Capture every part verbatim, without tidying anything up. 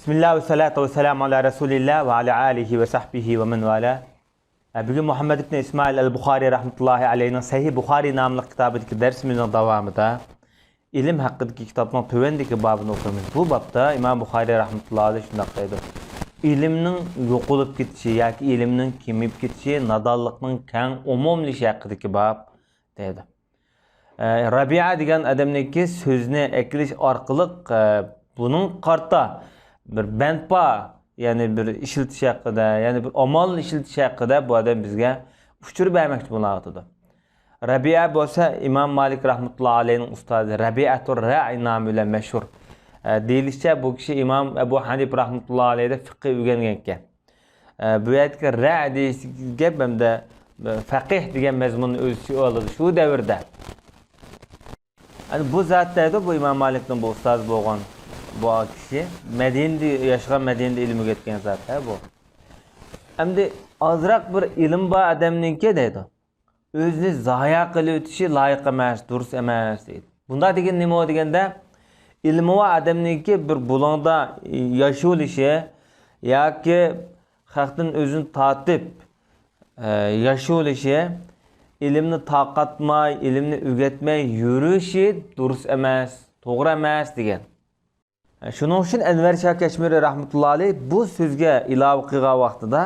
بىسمىللا ۋە سالاتۇ ۋە سالامۇ ئالا رەسۇلىللا ۋە ئالا ئالىھى ۋە سەھبىھى ۋە مەن ۋالا. بۈگۈن مۇھەممەد ئىبن ئىسمائىل ئەل بۇخارىي رەھمەتۇللاھى ئەلەيھىنىڭ سەھىھ بۇخارىي ناملىق كىتابىدىكى دەرسىمىزنىڭ داۋامىدا ئىلىم ھەققىدىكى كىتابنىڭ تۆۋەندىكى بابىنى ئوقۇيمىز. بۇ بابتا ئىمام بۇخارىي رەھمەتۇللاھى ئەلەيھى شۇنداق دەيدۇ: ئىلىمنىڭ يوقىلىپ كېتىشى ياكى ئىلىمنىڭ كېمىيىپ كېتىشى، نادانلىقنىڭ كەڭ ئومۇملىشىشى ھەققىدىكى باب دەيدۇ. ئە، رەبىئە دېگەن ئادەمنىڭكى سۆزنى ئەكېلىش ئارقىلىق، ئە، بۇنىڭغا قارىتا بىر بەنپا، يەنى بىر ئىشلىتىش ھەققىدە، يەنى بىر ئامال ئىشلىتىش ھەققىدە بۇ ئادەم بىزگە ئۇچۇر بەرمەكچى بولۇۋاتىدۇ. رەبىئە بولسا ئىمام مالىك رەھمەتۇللا ئەلەيھىنىڭ ئۇستازى، رەبىئەتۇر رەئى نامى بىلەن مەشھۇر. ئە، دېيىلىشىچە، بۇ كىشى ئىمام ئەبۇ ھەنىپە رەھمەتۇللا ئەلەيھىدە فىقھى ئۆگەنگەن ئىكەن. ئە، بۇ يەردىكى رەئى دېيىش گەپ ھەمدە، ئە، فەقىھ دېگەن مەزمۇننى ئۆز ئىچىگە ئالىدۇ شۇ دەۋردە. ئەنە بۇ زات دەيدۇ، بۇ ئىمام مالىكنىڭ بۇ ئۇستازى بولغان بۇ كىشى مەدىنىدە ياشىغان، مەدىنىدە ئىلىم ئۆگەتكەن زات ھە بۇ. ئەمدى ئازراق بىر ئىلىم بار ئادەمنىڭكى دەيدۇ، ئۆزىنى زايە قىلىۋېتىشى لايىق ئەمەس، دۇرۇس ئەمەس دەيدۇ. بۇنداق دېگەن نېمە دېگەندە، ئىلمى بار ئادەمنىڭكى بىر بۇلۇڭدا ياشىۋېلىشى ياكى خەقتىن ئۆزىنى تارتىپ، ئە، ياشىۋېلىشى، ئىلىمنى تارقاتماي، ئىلىمنى ئۆگەتمەي يۈرۈشى دۇرۇس ئەمەس، توغرا ئەمەس دېگەن. شۇنىڭ ئۈچۈن ئەنۋەر شاھ كەشمىرى رەھمەتۇللا ئەلەيھ بۇ سۆزگە ئىلاۋە قىلغان ۋاقتىدا،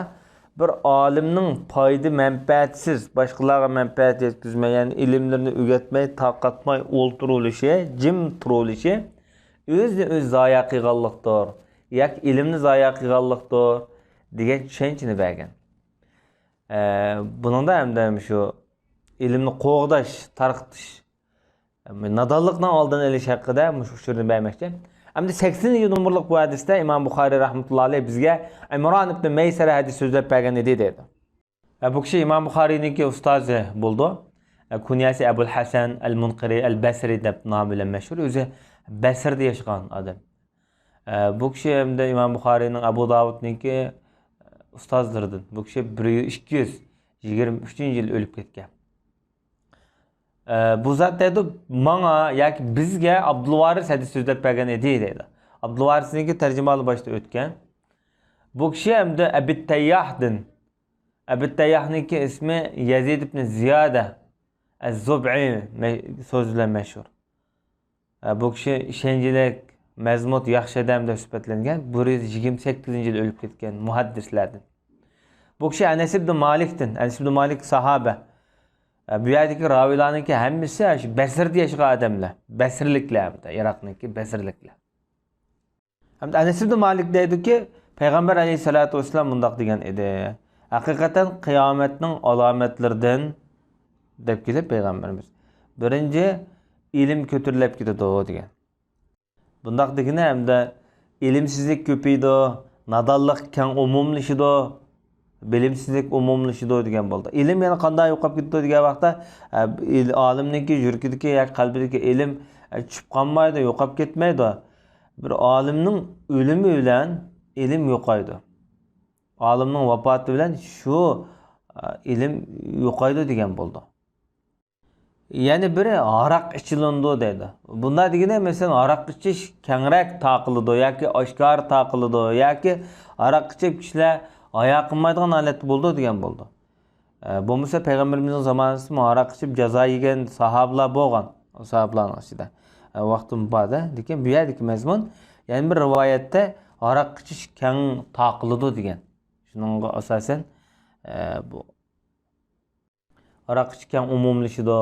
بىر ئالىمنىڭ پايدا مەنپەئەتسىز، باشقىلارغا مەنپەئەت يەتكۈزمەي، يەنى ئىلىملىرىنى ئۆگەتمەي، تارقاتماي ئولتۇرۇۋېلىشى، جىم تۇرۇۋېلىشى ئۆزىنى ئۆزى زايە قىلغانلىقتۇر ياكى ئىلىمنى زايە قىلغانلىقتۇر دېگەن چۈشەنچىنى بەرگەن. ئە، بۇنىڭدا ھەمدە شۇ ئىلىمنى قوغداش، تارقىتىش، نادانلىقنىڭ ئالدىنى ئېلىش ھەققىدە مۇشۇ ئۇچۇرنى بەرمەكچى. ئەمدى سەكسىنىنچى نومۇرلۇق بۇ ھەدىستە ئىمام بۇخارىي رەھمەتۇللا ئەلەيھ بىزگە ئىمران ئىبنى مەيسەرە ھەدىس سۆزلەپ بەرگەن ئىدى دەيدۇ. ئە، بۇ كىشى ئىمام بۇخارىينىڭكى ئۇستازى بولىدۇ. ئە، كۇنيەسى ئەبۇل ھەسەن ئەل مۇنقىرى ئەل بەسرى دەپ نامى بىلەن مەشھۇر. ئۆزى بەسرىدە ياشىغان ئادەم. ئە، بۇ كىشى ھەمدە ئىمام بۇخارىينىڭ، ئەبۇ داۋۇدنىڭكى ئۇستازلىرىدىن. بۇ كىشى بىر يۈز، ئىككى يۈز يىگىرمە ئۈچىنچى يىل ئۆلۈپ كەتكەن. ئە، بۇ زات دەيدۇ، ماڭا ياكى بىزگە ئابدۇلۋارىس ھەدىس سۆزلەپ بەرگەن ئىدى دەيدۇ. ئابدۇلۋارىسنىڭكى تەرجىمىھالى باشتا ئۆتكەن. بۇ كىشى ھەمدە ئەبىت تەيياھدىن. ئەبىت تەيياھنىڭكى ئىسمى يەزىد ئىبنى زىيادە ئەز-زۇبئى مە-، سۆز بىلەن مەشھۇر. ئە، بۇ كىشى ئىشەنچلىك، مەزمۇت، ياخشى ئادەم دەپ سۈپەتلەنگەن. بىر يۈز يىگىرمە سەككىزىنچى يىل ئۆلۈپ كەتكەن مۇھەددىسلەردىن. بۇ كىشى ئەنەس ئىبنى مالىكتىن، ئەنەس ئىبنى مالىك ساھابە. ئە، بۇ يەردىكى راۋىيلارنىڭكى ھەممىسى شۇ بەسرىدە ياشىغان ئادەملەر. بەسرىلىكلەر، ئىراقنىڭكى بەسرىلىكلەر. ھەمدە ئەنەس ئىبنى مالىك دەيدۇكى، پەيغەمبەر ئەلەيھىسسالاتۇ ۋەسسالام مۇنداق دېگەن ئىدى، ھەقىقەتەن قىيامەتنىڭ ئالامەتلىرىدىن دەپ كېلىپ پەيغەمبىرىمىز، بىرىنچى، ئىلىم كۆتۈرۈلۈپ كېتىدۇ دېگەن. بۇنداق دېگىنى ھەمدە ئىلىمسىزلىك كۆپىيىدۇ، نادانلىق كەڭ ئومۇملىشىدۇ، بىلىمسىزلىك ئومۇملىشىدۇ دېگەن بولدى. ئىلىم يەنە قانداق يوقاپ كېتىدۇ دېگەن ۋاقىتتا، ئە، ئىل-، ئالىمنىڭكى يۈرىكىدىكى ياكى قەلبىدىكى ئىلىم، ئە، چۈشۈپ قالمايدۇ، يوقاپ كەتمەيدۇ. بىر ئالىمنىڭ ئۆلۈمى بىلەن ئىلىم يوقايدۇ. ئالىمنىڭ ۋاپاتى بىلەن شۇ، ئە، ئىلىم يوقايدۇ دېگەن بولدى. يەنە بىرى ھاراق ئىچىلىنىدۇ دەيدۇ. بۇنداق دېگىنى، مەسىلەن، ھاراق ئىچىش كەڭرەك تارقىلىدۇ ياكى ئاشكارا تارقىلىدۇ ياكى ھاراق ئىچىپ كىشىلەر ھايا قىلمايدىغان ھالەتتە بولىدۇ دېگەن بولىدۇ. ئە، بولمىسا پەيغەمبىرىمىزنىڭ زامانىسىدىمۇ ھاراق ئىچىپ جازا يېگەن ساھابىلار بولغان. ساھابىلارنىڭ ئىچىدە. ئە، ۋاقتىمۇ بار-دە. لېكىن بۇ يەردىكى مەزمۇن، يەنە بىر رىۋايەتتە ھاراق ئىچىش كەڭ تارقىلىدۇ دېگەن. شۇنىڭغا ئاساسەن، ئە، بۇ ھاراق ئىچكەن ئومۇملىشىدۇ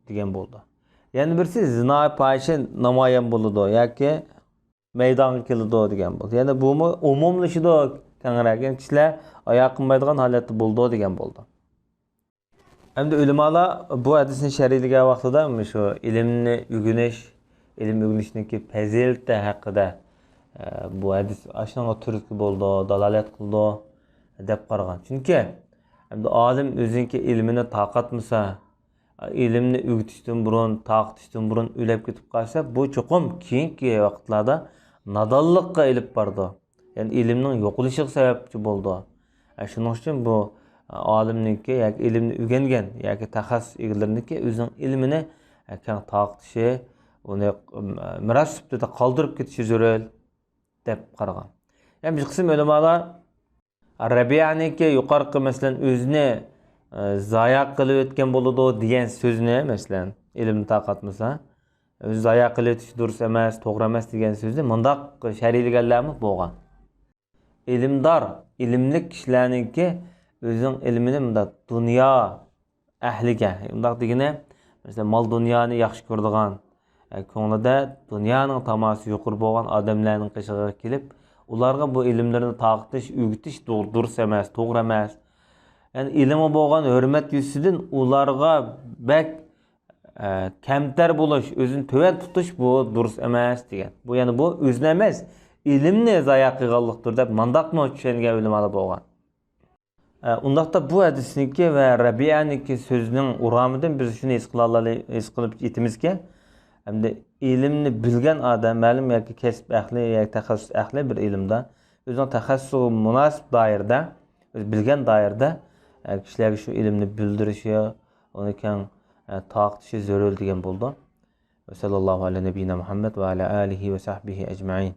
دېگەن بولىدۇ. يەنە بىرسى زىنا، پاھىشە نامايان بولىدۇ ياكى مەيدانغا كېلىدۇ دېگەن بولىدۇ. يەنى بۇمۇ ئومۇملىشىدۇ، كەڭرەك، يەنى كىشىلەر ھايا قىلمايدىغان ھالەتتە بولىدۇ دېگەن بولىدۇ. ئەمدى ئۆلىمالار بۇ ھەدىسنى شەرھلىگەن ۋاقتىدا مۇشۇ ئىلىمنى ئۆگىنىش، ئىلىم ئۆگىنىشنىڭكى پەزىلىتى ھەققىدە، ئە، بۇ ھەدىس ئاشۇنىڭغا تۈرتكە بولىدۇ، دالالەت قىلىدۇ دەپ قارىغان. چۈنكى ئەمدى ئالىم ئۆزىنىڭكى ئىلمىنى تارقاتمىسا، ئىلىمنى ئۆگىتىشتىن بۇرۇن، تارقىتىشتىن بۇرۇن ئۆلۈپ كېتىپ قالسا، بۇ چوقۇم كېيىنكى ۋاقىتلاردا نادانلىققا ئېلىپ بارىدۇ. يەنى ئىلىمنىڭ يوقىلىشىغا سەۋەبچى بولىدۇ. ئە، شۇنىڭ ئۈچۈن بۇ، ئە، ئالىمنىڭكى ياكى ئىلىمنى ئۆگەنگەن ياكى تەخەسسۇس ئىگىلىرىنىڭكى ئۆزىنىڭ ئىلمىنى، ئە، كەڭ تارقىتىشى، ئۇنى، ئە، مىراس سۈپىتىدە قالدۇرۇپ كېتىشى زۆرۈر. دەپ قارىغان. يەنە بىر قىسىم ئۆلىمالار رەبىئەنىڭكى يۇقىرىقى، مەسىلەن، ئۆزىنى، ئە، زايە قىلىۋەتكەن بولىدۇ دېگەن سۆزنى، مەسىلەن، ئىلىمنى تارقاتمىسا، ئۆزىنى زايە قىلىۋېتىش دۇرۇس ئەمەس، توغرا ئەمەس دېگەن سۆزنى مۇنداق شەرھلىگەنلەرمۇ بولغان. ئىلىمدار، ئىلىملىك كىشىلەرنىڭكى ئۆزىنىڭ ئىلمىنى مۇنداق دۇنيا ئەھلىگە، ئۇنداق دېگىنى، مەسىلەن، مال-دۇنيانى ياخشى كۆرىدىغان، ئە، كۆڭلىدە دۇنيانىڭ تاماسى يۇقىرى بولغان ئادەملەرنىڭ قېشىغا كېلىپ، ئۇلارغا بۇ ئىلىملىرىنى تارقىتىش، ئۆگىتىش دۇ-، دۇرۇس ئەمەس، توغرا ئەمەس. يەنى ئىلىمغا بولغان ھۆرمەت يۈزىسىدىن ئۇلارغا بەك، ئە، كەمتەر بولۇش، ئۆزىنى تۆۋەن تۇتۇش بۇ دۇرۇس ئەمەس دېگەن. بۇ، يەنى بۇ ئۆزىنى ئەمەس، ئىلىمنى زايە قىلغانلىقتۇر دەپ مانداقمۇ چۈشەنگەن ئۆلىمالار بولغان. ئە، ئۇنداقتا بۇ ھەدىسنىڭكى ۋە رەبىئەنىڭكى سۆزىنىڭ ئۇرامىدىن بىز شۇنى ھېس قىلالاي-، ھېس قىلىپ يېتىمىزكى، ئەمدى ئىلىمنى بىلگەن ئادەم، مەلۇم ياكى كەسىپ ئەھلى ياكى تەخەسسۇس ئەھلى بىر ئىلىمدا، ئۆزىنىڭ تەخەسسۇسىغا مۇناسىپ دائىرىدە، ئۆزى بىلگەن دائىرىدە، ئە، كىشىلەرگە شۇ ئىلىمنى بىلدۈرۈشى، ئۇنى كەڭ، ئە، تارقىتىشى زۆرۈر دېگەن بولىدۇ. ۋە سەللەللاھۇ ئەلە نەبىييىنا مۇھەممەد ۋە ئەلە ئالىھى ۋە سەھبىھى ئەجمەئىن.